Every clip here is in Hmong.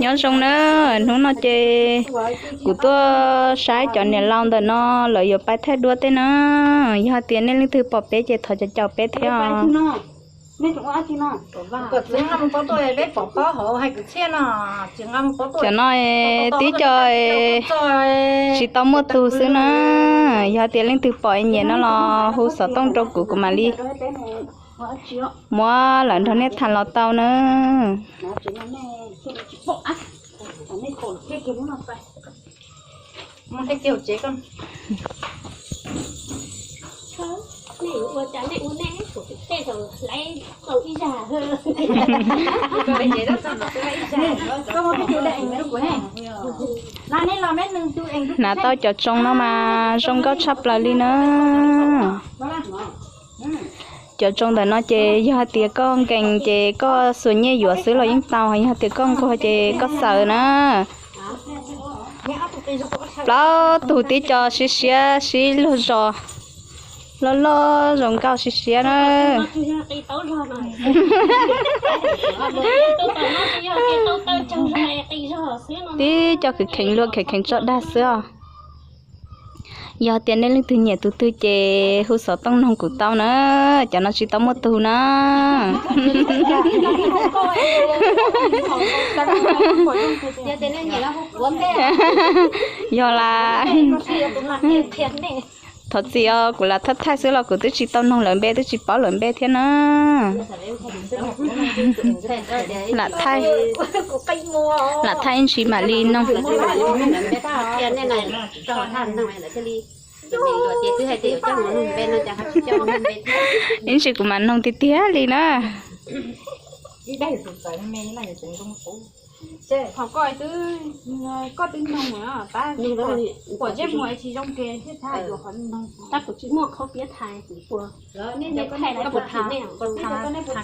Nyob zoo na, hnub no ces kuv tuaj saib cov niam laus ntawm no lawv yuav pais thaij duab tej na. Yog hais tias nej leej twg pom peb ces thov caum caum peb thiab. Cov no tib co tsis tau muaj tus xwb na. Yog tias leej twg pom nyiam no los hu xov tooj rau kuv, kuv mam li muab lawv nrog nej tham los tau na. Hnav tau cov tsoo no mas zoo nkauj tshaj plaws li na. Cov tsoo ntawm no ces yog hais tias koj nkees ces koj xuas nyiaj yuav xwb los yeej tau, yog hais tias koj nquag ces koj xaws na. Plaub tug tib co sib siab sib luag zos, loj loj zoo nkauj sib siab na. Tib co kheev kheev luag kheev kheev tso dag xwb os. Yog tias nej leej twg nyiam tus twg ces hu xov tooj noog kuv tau na. Cov no tsis tau muaj tus na. Yog las, thov txim os, kuv lam thaij thaij xwb los kuv twb tsis tau noog lawv npe, twb tsis paub lawv npe thiab na. Lam thaij, lam thaij ib ntsis mam li noog. Ib ntsis kuv mam noog tiag tiag li na.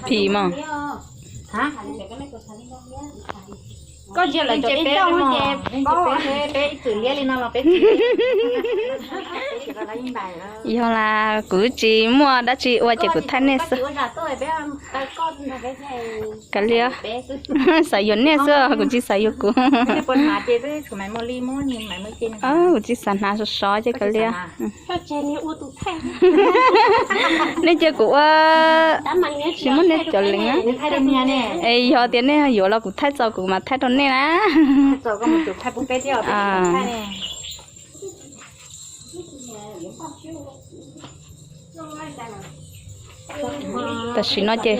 Phim mas. Koj ntsia lawv cov peb, peb ib txwm liab li no los peb Yog las kuv tsis muaj dab tsi ua ces kuv thaij nej xwb. Kav liam, xav yuav nej xwb, kuv tsis xav yuav kuv. Kuv tsis xav hnav sov sov ces kav liam. Nej cia kuv ua, tsis muaj nej cov leej. Es yog tias nej yuav los kuv thaij txaus kuv mam thaij rau nej na. Tam sim no ces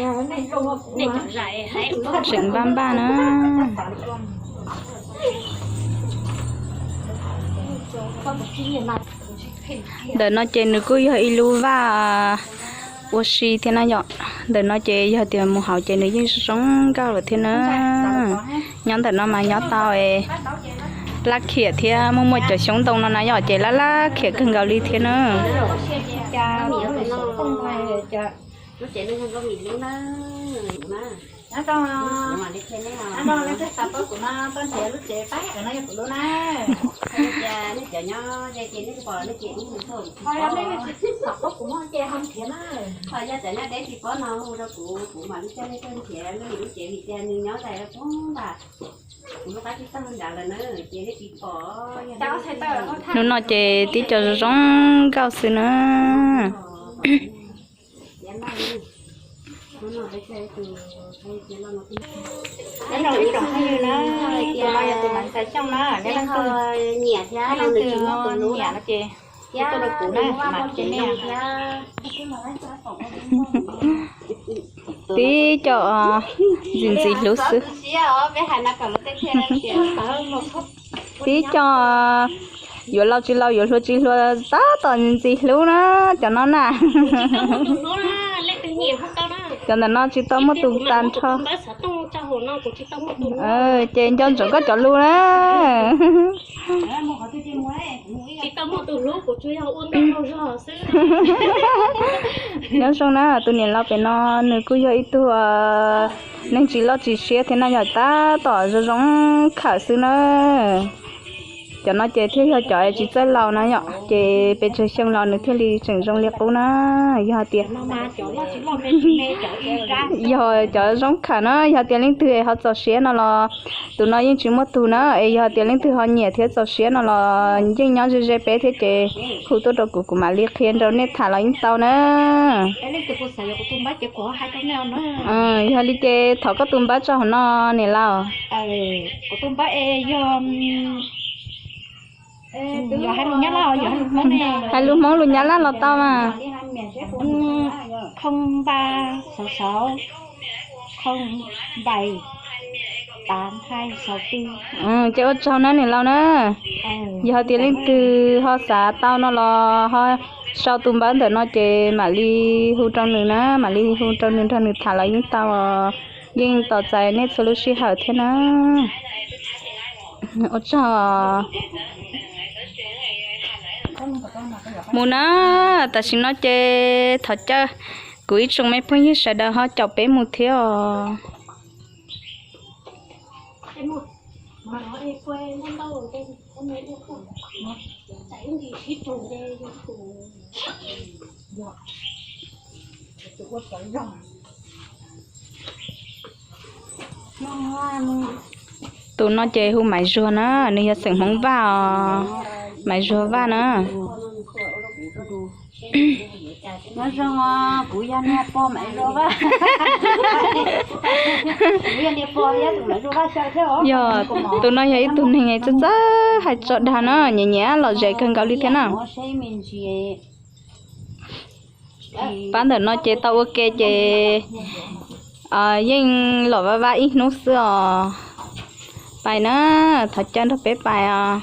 tseem npaj npaj na. Ntawm no ces nws kuj yog ib lub vaj ua si thiab na yom. Ntawm no ces yog tias mus hauv ces nws yeej zoo nkauj lawm thiab na. Nyob ntawm no mas nyob tau laj khiam thiab muaj muaj cov xyoob ntoo no na yom, ces laj laj khiam kawg nkaus li thiab na. Hnub no ces tib co zoo zoo nkauj xwb na. Tib co ntxim ntxim hlub xwb. Tib co yuav laus tsis laus yuav hluas tsis hluas tab tom ntxim hlub na, cov no na. Cov ntawm no tsis tau muaj tus tag nrho. Ces nco ntsoov koj cov lus na. Nyob zoo na, tus niam laus pem no nws kuj yog ib tug neeg tsis loj tsis siab thiab na yom, tab tom zoo zoo khawm xwb na. Cov no ces thiaj yog cov tsis txawj laus na yom, ces pes tsawg xyoo los nws thiaj li tseem zoo li qub na. Yog tias yog cov zoo khawm na, yog tias leej twg ho txaus siab no los, tus no yeej tsis muaj tug na, es yog tias leej twg ho nyiam thiab txaus siab no los yeej nyob ze ze peb thiab ces hu tuaj rau kuv, kuv mam li qhia rau nej tham los yeej tau na. Yog li ces thov koj tus npawb tso hauv no niam laus. Hais lus Hmoob lus Nyab Laj los tau mas. Ces ua tsaug na niam laus na. Yog hais tias leej twg ho xav tau no los ho sau tus npawb ntawm no ces mam li hu rau nws na, mam li hu rau nws nrog nws tham los yeej tau, yeej tos txais nej txhua lub sij hawm thiab na. Ua tsaug. Mus na, tam sim no ces thov caw kuv ib tsoom me phooj ywg sawv daws ho caum peb mus thiab os. Tus no ces hu Maiv Zuag na, nws yog xeem Hmoob Vaj os, Maiv Zuag Vaj na. Yog, tus no yog ib tug neeg txawj txawj hais tso dag na, nyiam nyiam lom zem kawg nkaus li thiab na. Pab ntawm no ces tau ua ke ces yeej los vaj vaj ib hnub xwb os. Pais na, thov caw nrog peb pais os.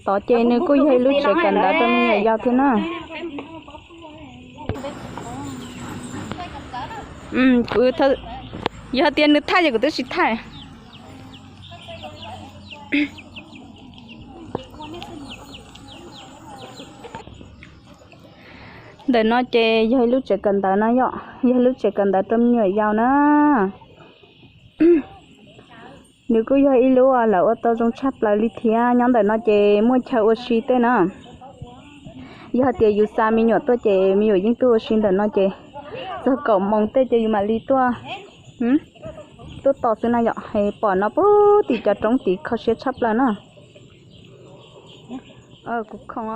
Tod ces nws kuj yog ib lub tsev kawm ntawv rau me nyuam yaus thiab na. Yog tias nws thaij ces kuv twb tsis thaij. Ntawm no ces yog ib lub tsev kawm ntawv no yom, yog ib lub tsev kawm ntawv rau me nyuam yaus na. Nws kuj yog ib lub lawv ua tau zoo tshaj plaws li thiab. Nyob ntawm no ces muaj chaw ua si tej na. Yog hais tias yus xa me nyuam tuaj ces me nyuam yeej tuaj ua si ntawm no ces txog kaum moos tej ces yus mam li tuaj, tuaj tos xwb na yom. Pom no puag tim cov roob tid kho siab tshaj plaws na. Kuv khoom,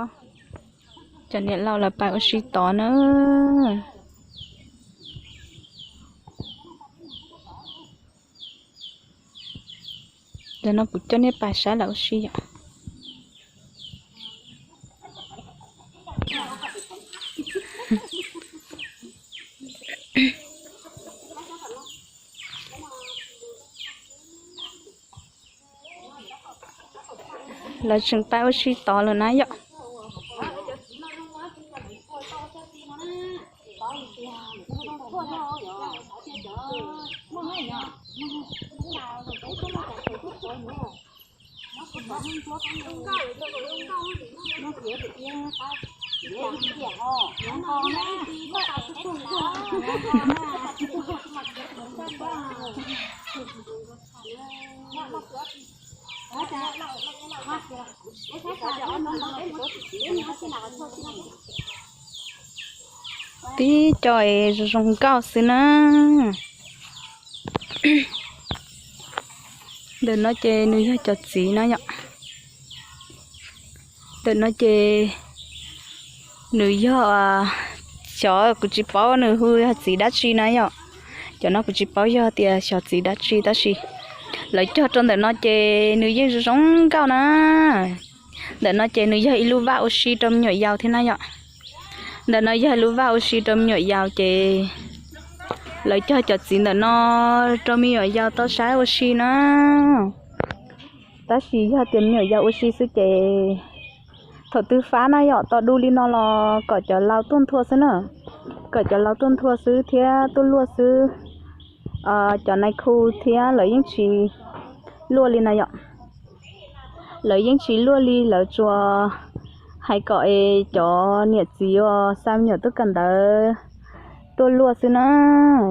cov niam laus lawv pais ua si tod na. Ntawm no kuv coj nej pais saib lawv ua si yom. Lawv tseem pais ua si tod lawm na yom. Tib co es zoo zoo nkauj xwb na. Ntawm no ces nws yog cov txiv na yom. Ntawm no ces nws yog, xyov kuv tsis paub nws hu yog txiv dab tsi na yom. Cov no kuv tsis paub yog tias xyov txiv dab tsi tab sis lawv cog rau ntawm no ces nws yeej zoo zoo nkauj na. Ntawm no ces nws yog ib lub vaj ua si rau me nyuam yaus thiab na yom. Ntawm no yog ib lub vaj ua si rau me nyuam yaus ces lawv cog cov txiv ntawm no rau me nyuam yaus tau saib ua si na. Tab sis yog tias me nyuam yaus ua si xwb ces thaum twg fab na yom, tau du li no los kom cov laus tuaj nthua xwb na. Kom cov laus tuaj nthua xwb thiab tuaj luaj xwb. Cov nais khu thiab lawv yeej tsis luaj li na yom. Lawv yeej tsis luaj li, lawv tsuas Hais kom es cov niam txiv uas xa me nyuam tuaj kawm ntawv tuaj luaj xwb na.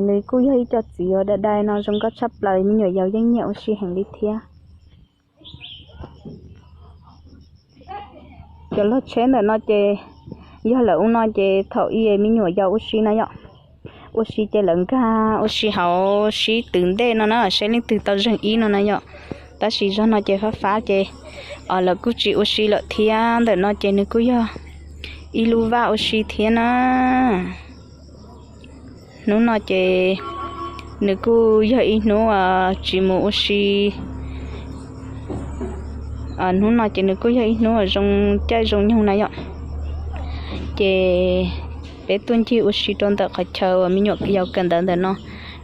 Nws kuj yog ib co txiv uas dai dai no zoo nkauj tshaj plaws, me nyuam yaus yeej nyiam ua si heev li thiab. Cov log tsheb ntawm no ces yog lawv ua no ces thaum ub me nyuam yaus ua si na yom, ua si ces lawv nkag ua si hauv sib twv ntej no na, saib leej twg tau zeeg ib no na yom. Tab sis zog no ces fab fab ces lawv kuj tsis ua si lawm thiab. Ntawm no ces nws kuj yog ib lub vaj ua si thiab na. Hnub no ces nws kuj yog ib hnub tsis mus ua si. Hnub no ces nws kuj yog ib hnub zoo caij zoo nyoog na yom. Ces peb tuaj ncig ua si rau ntawm qhov chaw uas me nyuam yaus kawm ntawv ntawm no,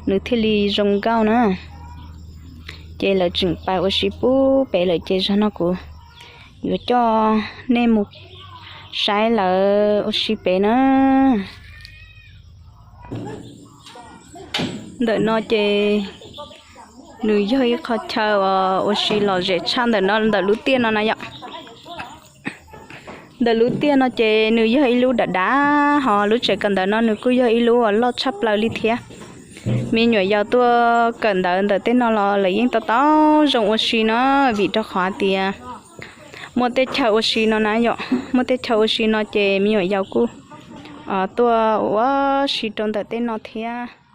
nws thiaj li zoo nkauj na. Ces lawv tseem pais ua si pub pem lawm ces zog no kuv yuav coj nej mus saib lawv ua si pem na. Ntawm no ces nws yog ib qho chaw uas ua si lom zem tshaj ntawm no, ntawm lub tiaj no na yom. Ntawm lub tiaj no ces nws yog ib lub dav dav, ho lub tsev kawm ntawv no nws kuj yog ib lub uas loj tshaj plaws li thiab. Me nyuam yaus tuaj kawm ntawv ntawm tej no los lawv yeej tau tau zoo ua si no, vim rau qhov hais tias muaj tej chaw ua si no na yom, muaj tej chaw ua si no ces me nyuam yaus kuj tuaj ua si rau ntawm tej no thiab.